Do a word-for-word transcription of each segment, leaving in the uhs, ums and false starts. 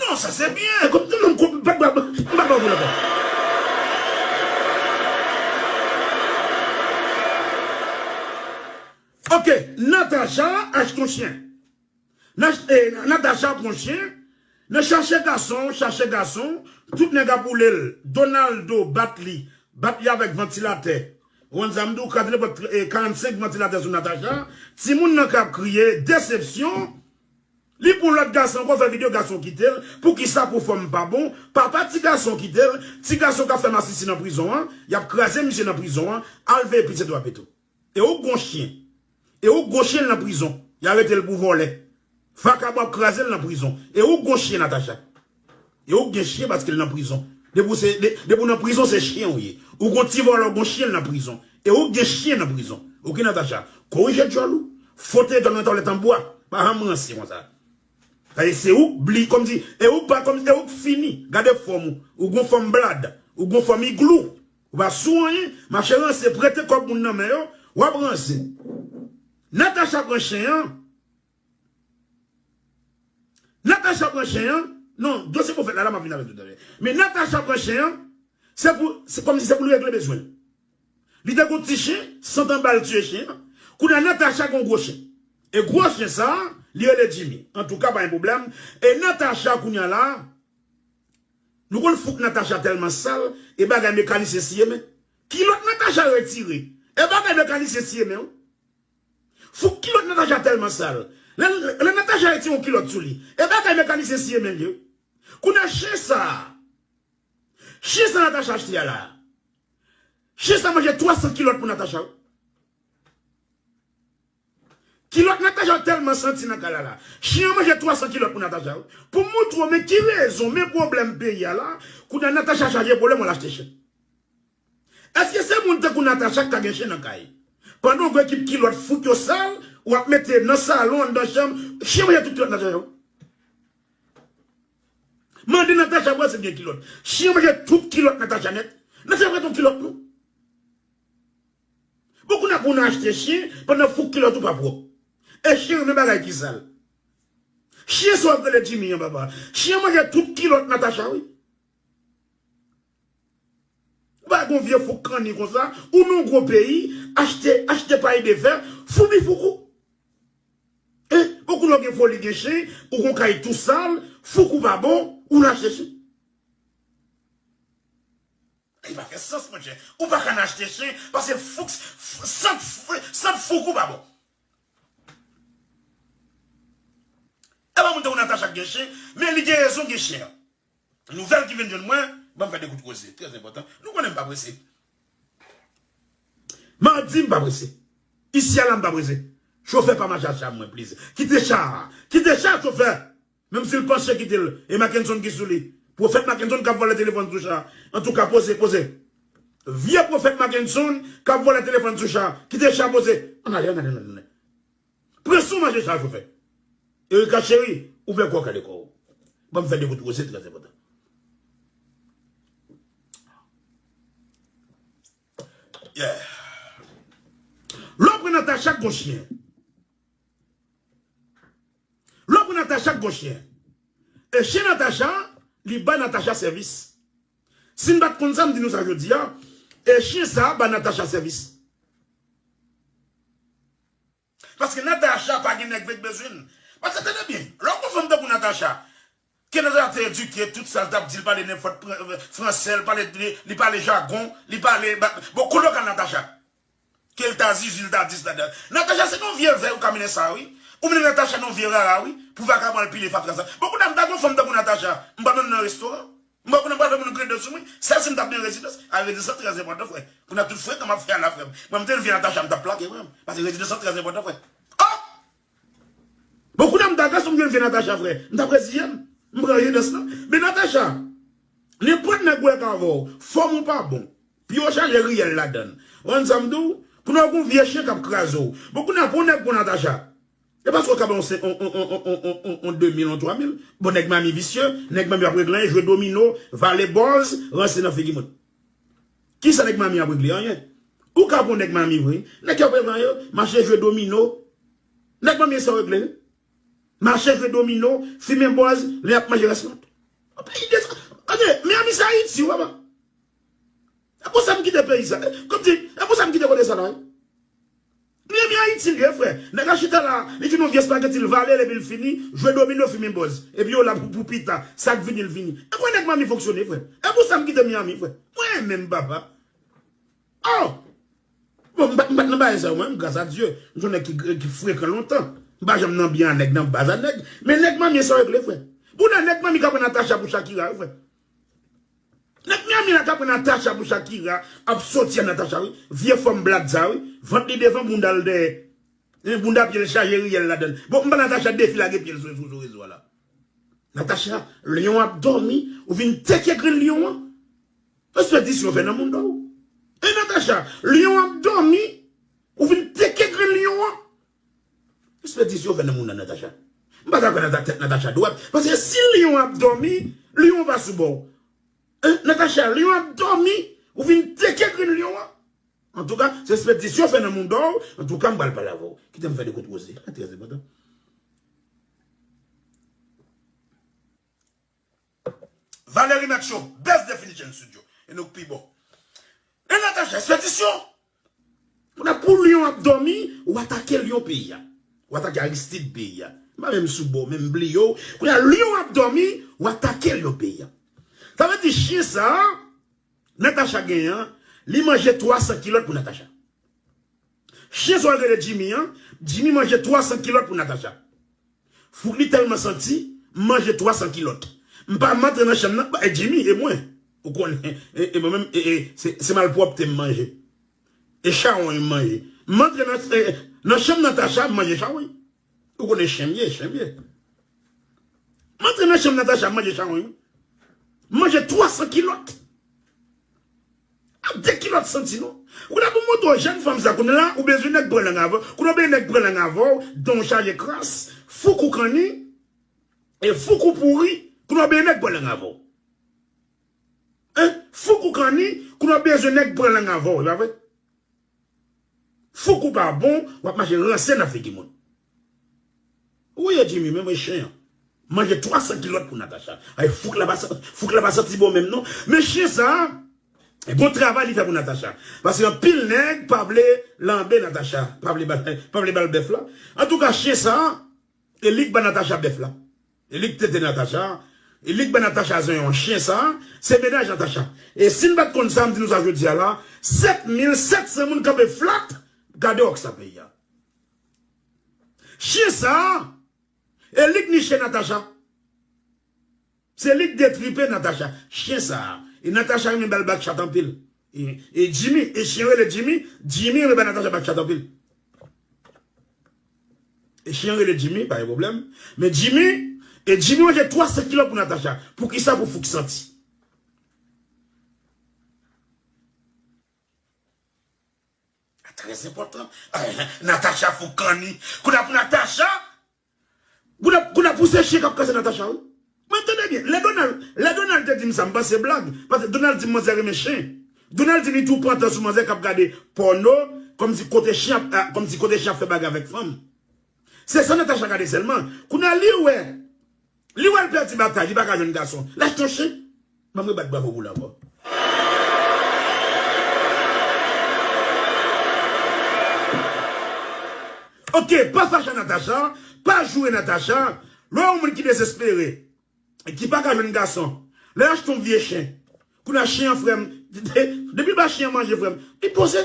Non, sa se byen. Kòm non, non, kòm, pa, pa, pa, pa, pa, pa, pa. Ok, Natacha achte yon chen. Nat-, eh, Natacha pran chen. Nan chache gason, chache gason. Tout nèg ap woule l. Donaldo bat li. Bat li avèk vantilatè. Juan Zamdou kraze nenpòt, eh, karannsenk vantilatè sou Natacha. Timoun nan k ap kriye. Desepsyon. Li pou lòt gason ankò, fè videyo, gason kite l. Poukisa? Pou fanm pa bon. Papa ti gason kite l. Ti gason k ap fè masisi nan prizon an. Y ap kraze misye nan prizon an. Al veye pitit w ap etou. E ou gon chen. E ou gon chen nan prizon. Y arete l pou vòlè. Vakabon ap kraze l nan prizon. E ou gon chen, Natacha. E ou gen chen paske l nan prizon. Depi w se, de, depi w nan prizon, se chen ou ye. Ou gon ti vòlè, ou gon chen nan prizon. E ou gen chen nan prizon. Oke, Natacha. Korije djòl ou. Fote djòl nan tòlèt an bwa. Pa janm ranse konsa. Paske se ou k bli, kòmsi, e ou pa, kòm, e ou k fini. Gade fòm ou. Ou gon fòm blad. Ou gon fòm iglou. Ou pa sou anyen. Mache ranse, prete kòb moun nan men yo. W ap ranse. Natacha pran chen an. Natacha pran chen an. Non, dosye pwofèt la, la, m ap vin avè l toutalè. Men Natacha pran chen an, se pou, se kòmsi se pou l regle bezwen l. Li te gon ti chen, sant anba l tiye chen an. Kounye a, Natacha gon gwo chen. E gwo chen sa a, li rele Jimmy. Antouka, pa gen pwoblèm. E Natacha, kounye a la, nou konn fouk Natacha tèlman sal, e bagay mekanisyen siye men. Kilòt Natacha retire. E bagay mekanisyen siye men, wi. Fouk kilòt Natacha tèlman sal. Lè, lè Natacha retire yon kilòt sou li, e bagay mekanisyen siye men li, wi. Kounye a chen sa a, chen sa Natacha achte a la. Chen sa manje twa san kilòt pou Natacha, wi. Kilòt Natacha tèlman santi nan kay la la. Chen an manje twa san kilòt pou Natacha, wi. Pou m montre w, men ki rezon, men pwoblèm peyi a la, kounye a Natacha chaje pwoblèm, w al achte chen. Èske se moun tankou Natacha k ka gen chen nan kay? Pandan w gen ekip kilòt fouk yo sal, w ap mete nan salon, anndan chanm, chen manje tout kilòt Natacha yo. Mande Natacha pou wè si l gen kilòt. Chen manje tout kilòt Natacha nèt. Natacha pa t yon kilòt non. Bon, kounye a pou nou achte chen, pandan fouk kilòt ou pa pwòp. E chen renmen bagay ki sal. Chen sa w ap rele Jimmy an, papa. Chen manje tout kilòt Natacha, wi. Ou pa gon vye fouk kanni konsa, ou nan gwo peyi, achte, achte pay de fè, foubi fouk ou. Hein? Bon, kounye a w gen foli, gen chen, ou gon kay tou sal, fouk ou pa bon, ou nan achte chen. Li pa fè sans, monchè. Ou pa ka nan achte chen, paske fouk, f-, sant, f-, sant fouk ou pa bon. E pa moun tankou Natacha k gen chen, men li gen rezon gen chen an. Nouvèl ki vin jwenn mwen, ban m fè de kout koze. Trè enpòtan. Nou konnen m pa prese. Madi m pa prese. Isi a la m pa prese. Chofè pa mache ak cha mwen, please. Kite cha a. Kite cha a, chofè. Menm si l panche, kite l. E Mackenson ki sou li. Pwofèt Mackenson k ap vòlè telefòn sou cha. Antouka, poze, poze. Vye pwofèt Mackenson k ap vòlè telefòn sou cha. Kite cha poze. Ann ale, ann ale, ann ale. Pran sou manje sa, chofè. Erika cheri, ouvè kò w, kale kò w. Ban m fè de kout koze, trè enpòtan. Yeah. Lè w pran Natacha k gon chen. Lè w pran Natacha k gon chen. E chen Natacha, li bay Natacha sèvis. Si n pa t konn sa, m di nou sa jodi a. E chen sa bay Natacha sèvis. Paske Natacha pa gen nèg vre k bezwen l. Paske tande byen, lè w gon fanm tankou Natacha, ke Natacha te edike, tout sa l t ap di, l pale nenpòt fran-, fransè, l pale, li, li pale jagon, li pale, ba, bon, kote w ka Natacha? Ke l ta zizi, l ta di sa, ta. Natacha se yon vye vèy ou ka mennen sa, wi. Ou mennen Natacha nan yon vye rara, wi. Pou vakabon al pile fatra sa. Bon, kounye a, m ta gon fanm tankou Natacha, m pa mennen l nan restoran. M pa konn, m pa fè moun grede sou mwen. Sèl si m t ap nan rezidans. A, rezidans lan trè enpòtan, frè. Kounye a tout frekan m ap fè a la, frè. Mwen, m te vye Natacha, m t ap plake, frè. Paske rezidans lan trè enpòtan, frè. Oh! Bon, kounye a m ta gason, m gen vye Natacha, frè. M t ap reziye m. M pran rezidans lan. Men Natacha, nenpòt nèg ou wè k avè w, fòm ou pa bon. Pye w chaje riyèl ladan l. Ou konn sa m di w? Kounye a w gon vye chen k ap kraze w. Bon, kounye a pou yon nèg pou Natacha. E paske w ka bay yon, yon, yon de mil, yon twa mil. Bon, nèg Miami visye, nèg Miami ap regle anyen, jwe domino, vale bòz, ranse nan figi moun. Kisa nèg Miami ap regle? Anyen. Ou ka pran nèg Miami vre. Nèg yo ap regle anyen, mache jwe domino. Nèg Miami sa yo regle. Mache jwe domino, fimen bòz, lè y ap manje rès lòt. Yon peyi de... Tande, Miami se Ayiti, wi, papa. E pou sa m kite peyi sa. Kòm di, e pou sa m kite kote sa la, wi. Miami Ayiti l ye, frè. Nèg la chita la, li jwenn yon vye espageti, l vale l epi l fini, jwe domino, fimen bòz. Epi yo la pou, pou pita, sa k vini, l vini. E mwen nèg Miami fonksyone, frè. E pou sa m kite Miami, frè. Mwen menm, papa. Oh! Bon, m pa, m pa t nan bagay sa yo, mwen, gras a Dye. M se yon nèg ki, ki frekan lontan. M pa janm nan byen a nèg, nan baz a nèg. Men nèg Miami sa yo regle, frè. Pou nan nèg Miami k ap pran Natacha pou Shakira, wi, frè. Nèg Miami la k ap pran Natacha pou Shakira, ap soti a Natacha, wi. Vye fòm blag sa, wi. Vant li devan, bounda l dèyè. Hein, bounda pye l chaje riyèl ladan l. Bon, m pa Natacha defi lage pye l sou, sou, sou rezo a la. Natacha, lyon ap dòmi, ou vin teke grenn lyon an. Espedisyon fè nan moun dò w. E Natacha, lyon ap dòmi, ou vin teke grenn lyon an. Espedisyon fè nan moun nan, Natacha. M pa ta kwè nan tèt Natacha dwat, paske si lyon ap dòmi, lyon pa sou bò w. Hein, Natacha, lyon ap dòmi, ou vin teke grenn lyon an. Antouka, se espedisyon fè nan moun dò w. Antouka, m pral pale avè w. Kite m fè de kout koze. Trè enpòtan. Valerie Max Show, Best Definition Studio. E nou k pi bon. E Natacha, espedisyon. Kounye a pou lyon ap dòmi, ou atake lyon peyi a. Ou atake Aristide peyi a. M pa menm sou bò, menm bliye w. Kounye a lyon ap dòmi, ou atake lyon peyi a. Sa vle di chen sa a, Natacha genyen an, li manje twa san kilòt pou Natacha. Chen sa w al rele Jimmy an, Jimmy manje twa san kilòt pou Natacha. Fouk li tèlman santi, m manje twa san kilòt. M pa m antre nan chanm nan, e Jimmy, e mwen. Ou konnen, e, e mwen menm, e, e, se, se malpwòpte m manje. E chawony m manje. M antre nan, e, nan chanm Natacha, m manje chawony. Ou konnen chen m ye, chen m ye. M antre nan chanm Natacha, m manje chawony, wi. M manje twa san kilòt. Ap de kilòt santi, non. Ou la pou montre w jèn fanm sa, kounye la, ou bezwen nèg pran lang avè w. Kounye w bezwen nèg pran lang avè w, dan w chaje kras, fouk ou kanni, e fouk ou pouri, kounye w bezwen nèg pran lang avè w. Hein? Fouk ou kanni, kounye w bezwen nèg pran lang avè w, e pa vre? Fouk ou pa bon, w ap mache ranse nan figi moun. Ou ye Jimmy, men mwen chen an. Manje twa san kilòt pou Natacha. Ay, fouk la pa sa-, fouk la pa santi bon menm non. Men chen sa, bon travay li fè pou Natacha. Paske anpil nèg pa vle lanbe Natacha, pa vle ba-, pa vle ba l bèf la. Antouka, chen sa, e li k ba Natacha bèf la. E li k tete Natacha. E li k ba Natacha zonyon. Chen sa, se mennaj Natacha. E si n pa t konn sa, m di nou sa jodi a la, sèt mil sèt san moun kanpe flat, gade wòk sa peyi a. Chen sa, e li k niche Natacha. Se li k detripe Natacha. Chen sa a. E Natacha renmen ba l bak chat anpil. E, e Jimmy, e chen rele Jimmy, Jimmy renmen ba Natacha bak chat anpil. E chen rele Jimmy, pa gen pwoblèm. Men Jimmy, e Jimmy manje twa san kilòt pou Natacha. Poukisa? Pou fouk santi. Trè enpòtan. Natacha fouk kanni. Kounye a pou Natacha, Kounye a, kounye a pou se chen k ap kraze Natacha, wi. Mwen tande byen. Lè Donald, lè Donald te di m sa, m panse blag. Paske Donald di m manzè renmen chen. Donald di m li tou pran tan sou manzè k ap gade pòno, kòmsi kote chen ap, a, kòmsi kote chen ap fè bagay avèk fanm. Se sa Natacha gade sèlman. Kounye a li wè, li wè l pèdi batay, li pa ka jwenn gason. L achte yon chen. Ban m rebat bravo pou l ankò. Ok, pa fache a Natacha, pa joure Natacha. Lè w yon moun ki dezespere, ki pa ka jwenn gason, lè l achte yon vye chen, kounye a chen an, frè m, depi l ba chen an manje, frè m, li poze.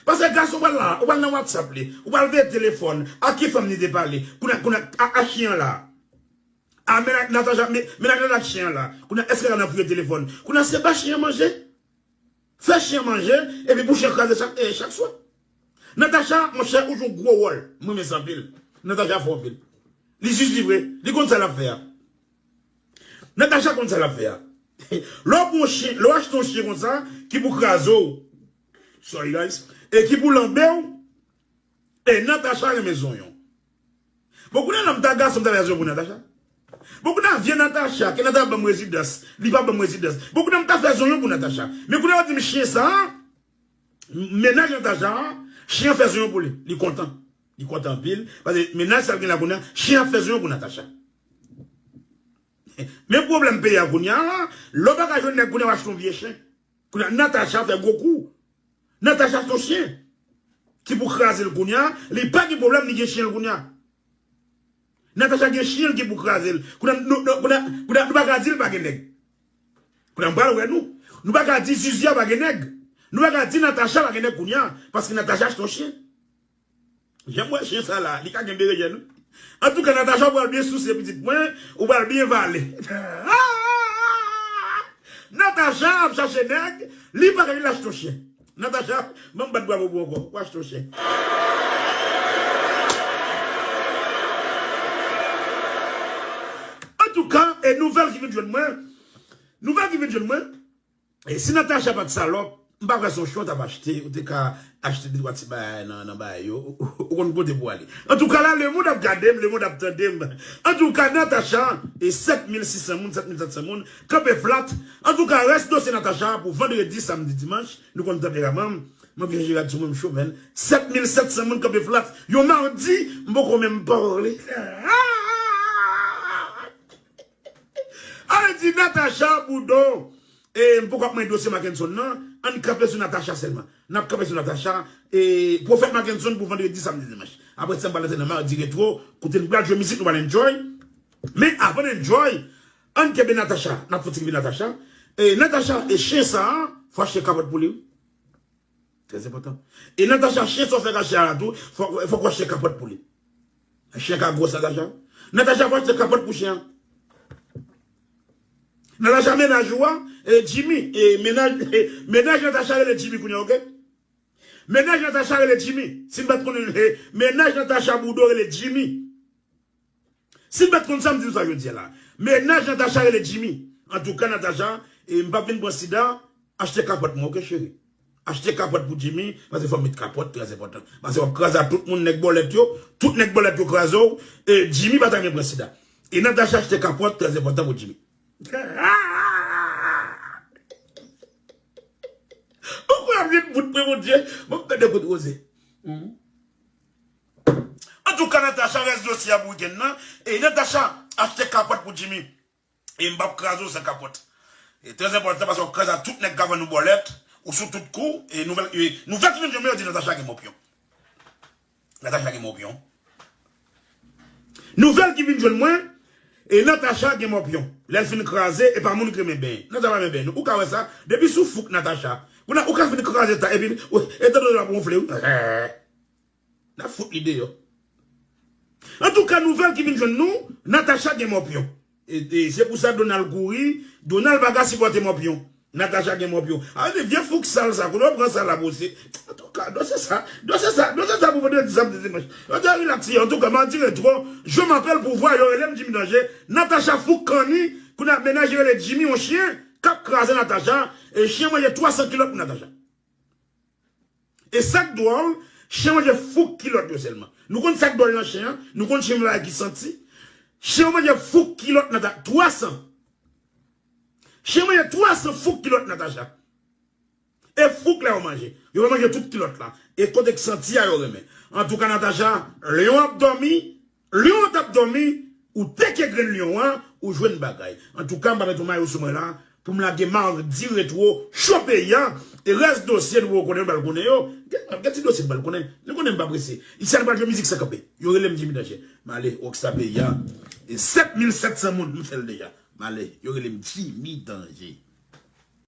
Paske gason pral la, ou pral nan WhatsApp li, ou pral veye telefòn, a ki fanm li te pale, kounye a, kounye a, a, a chen an la. A, mennaj Natacha, men, mennaj Natacha chen an la. Kounye a, èske l nan fouye telefòn? Kounye a, se ba chen an manje. Fè chen an manje, epi pou chen an kraze chak, eh, chak swa. Natacha, monchè, ou jwe yon gwo wòl. Mwen renmen sa anpil. Natacha fò anpil. Li jis li vre. Li konn sa l ap fè a. Natacha konn sa l ap fè a. Lè w pran yon chen, lè w achte yon chen konsa, ki pou kraze w. Sorry, guys. E ki pou lanbe w. E Natacha renmen zonyon. Bon, kounye a la, m ta gason, m ta fè zonyon pou Natacha. Bon, kounye a, vye Natacha, ke Natacha ban m rezidans, li pa ban m rezidans. Bon, kounye a, m ta fè zonyon pou Natacha. Men kounye a, yo di m chen sa, mennaj Natacha, chen an fè zonyon pou li. Li kontan. Li kontan anpil. Paske mennaj sa l gen la kounye a, chen an fè zonyon pou Natacha. Men pwoblèm peyi a kounye a la, lè w pa ka jwenn nèg kounye a, w achte yon vye chen. Kounye a, Natacha fè gwo kou. Natacha se yon chen ki pou kraze l kounye a, li pa gen pwoblèm, li gen chen l kounye a. Natacha gen chen l ki pou kraze l. Kounye a, nou, nou, kounye a, kounye a, nou pa ka di l pa gen nèg. Kounye a, m pral wè nou. Nou pa ka di Zuzu a pa gen nèg. Nou pa ka di Natacha pa gen nèg kounye a, paske Natacha se yon chen. Jan m wè chen sa la, li ka gen berejèn, wi. Antouka, Natacha, ou pral byen souse, pitit mwen, ou pral byen vale. Natacha ap chache nèg, li pa ka, li achte yon chen. Natacha, ban m bat bravo pou ou ankò, ou achte yon chen. Antouka, e nouvèl ki vin jwenn mwen, nouvèl ki vin jwenn mwen, E si Natacha pa t salòp, m pa kwè se yon chen w t ap achte, ou te ka achte de twa ti bagay nan, nan bagay yo, ou, ou, ou konn kote pou ale. Antouka la, lemonn ap gade m, lemonn ap tande m. Antouka, Natacha, e sèt mil sis san moun, sèt mil sèt san moun, kanpe flat. Antouka, rès dosye Natacha pou vandredi, samdi, dimanch, nou konn tanperaman m, mwen vin jere sou mwen m cho, menn. Sèt mil sèt san moun kanpe flat, yon madi, m poko menm pale. Sa vle di Natacha Boudon, e, m poko ap manyen dosye Mackenson nan, ann kanpe sou Natacha sèlman. N ap kanpe sou Natacha, e, Pwofèt Mackenson pou vandredi, samdi, dimanch. Apre sa, m pral antre nan Mardi Retwo, kote n pral jwe mizik, nou pral enjoy. Men avan n enjoy, ann kenbe Natacha, n ap fouti kenbe Natacha. E, Natacha, e chen sa a, fò achte kapòt pou li, wi. Trè enpòtan. E Natacha, chen sa w fè rache a la tou, fò, fòk w achte kapòt pou li. Chen ka gwòs Natacha. Natacha, fò w achte kapòt pou chen an. Natacha, mennaj ou a, e, Jimmy, e, mennaj, e, mennaj Natacha rele Jimmy kounye a, oke? Mennaj Natacha rele Jimmy. Si n pa t konnen, e, mennaj Natacha Boudon rele Jimmy. Si m pa t konn sa, m di nou sa jodi a la. Mennaj Natacha rele Jimmy. Antouka, Natacha, e m p ap vin pran sida, achte kapòt mwen, oke, cheri? Achte kapòt pou Jimmy, paske fò m met kapòt, trè enpòtan. Paske w ap kraze a tout moun, nèg bòlèt yo, tout nèg bòlèt yo kraze w, e Jimmy pa ta renmen pran sida. E Natacha achte kapòt, trè enpòtan pou Jimmy. Ou kwè ap vin bout mwen, Bondye? Bon, m tande kout woze. Antouka, Natacha, rès dosye a pou wikenn nan. E Natacha achte kapòt pou Jimmy. E m p ap kraze w san kapòt. E trè enpòtan paske w ap kraze a tout nèg k ap vann ou bòlèt, ou sou tout kou. E nouvèl, e nouvèl ki vin jwenn mwen, yo di Natacha gen mòpyon. Natacha gen mòpyon. Nouvèl ki vin jwenn mwen, e Natacha gen mòpyon. Lè l fin kraze, e pa moun ki renmen benyen. Natacha pa renmen benyen, non. Ou ka wè sa, depi sou fouk Natacha. Kounye a, ou ka fin kraze ta, epi, ou, e tande l ap wonfle, wi. N ap fout li deyò. Antouka, nouvèl ki vin jwenn nou, Natacha gen mòpyon. E, e, se pou sa Donald kouri, Donald pa ka sipòte mòpyon. Natacha gen mòpyon. A, se vye fouk sal sa, kote w pran sa la, bro, se. Antouka, dosye sa, dosye sa, dosye sa pou vandredi, samdi, dimanch. Yo te rilaks yè. Antouka, Mardi Retwo, je m'appelle Pouvoir, yo rele m Jimmy Danje. Natacha fouk kanni, kounye a mennaj li rele Jimmy, yon chen, k ap kraze Natacha, e chen manje twa san kilòt pou Natacha. E sa k dwòl, chen manje fouk kilòt yo sèlman. Nou konn sa k dwòl nan chen an, nou konn chen bagay ki santi. Chen yo manje fouk kilòt Nata-, twa san. Chen manje twa san fouk kilòt Natacha. E fouk la yo manje. Yo pa manje tout kilòt la. E kote k santi a yo renmen. Antouka, Natacha, lyon ap dòmi, Lyon an t ap dòmi, ou teke grenn lyon an, ou jwenn bagay. Antouka, m pa met yon mayo sou mwen la, pou m lage Mardi Retwo, cho peyi a, e rès dosye nou poko konnen, nou pral konnen yo. Gen, gen ti dosye nou pral konnen. Nou konnen m pa prese. Isi a nou pral jwe mizik san kanpe. Yo rele m Jimmy Danje. M ale, Rockstar peyi a. E sèt mil sèt san moun, m fè l deja. M ale, yo rele m Jimmy Danje.